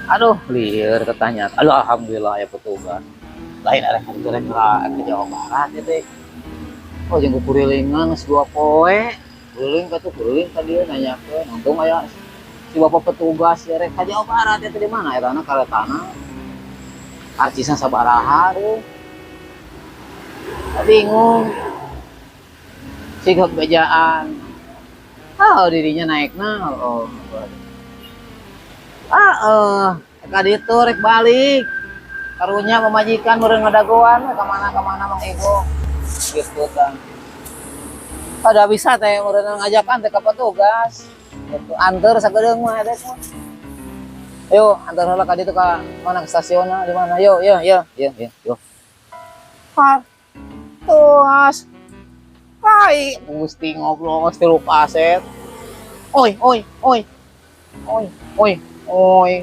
Aduh, lieur tetanya. Aduh, alhamdulillah ya petugas. Lain arek rek ke Jawa Barat ya teh. Oh, jeung kurilingan geus 2 poe. Kuriling ka tuh, kuriling ka dieu nanyakeun. Untung aya si bapak petugas ya, rek ka Jawa Barat ya teh, di mana etana karetana? Karcisna sabaraha tuh? Bingung. Siga bejaan. Ah, dirinya naikna. Oh. Ah, eh, ka ditu rek balik. Karunya pamajikan meureun ngadagoan we ka mana-ka mana Mang Ego. Gitu kan. Pada bisa teh meureun ngajakan teh ka petugas. Gitu, anter sakedeung mah eta mah. Ayo, antar heula ka ditu, ka mana, ke stasiunna di mana? Yo, yo, yo, yo, yo, yo. Par. Tuas. Pai, Gusti, ngobrol geus tilu kaset. Oi, oi, oi. Oi, oi, oi.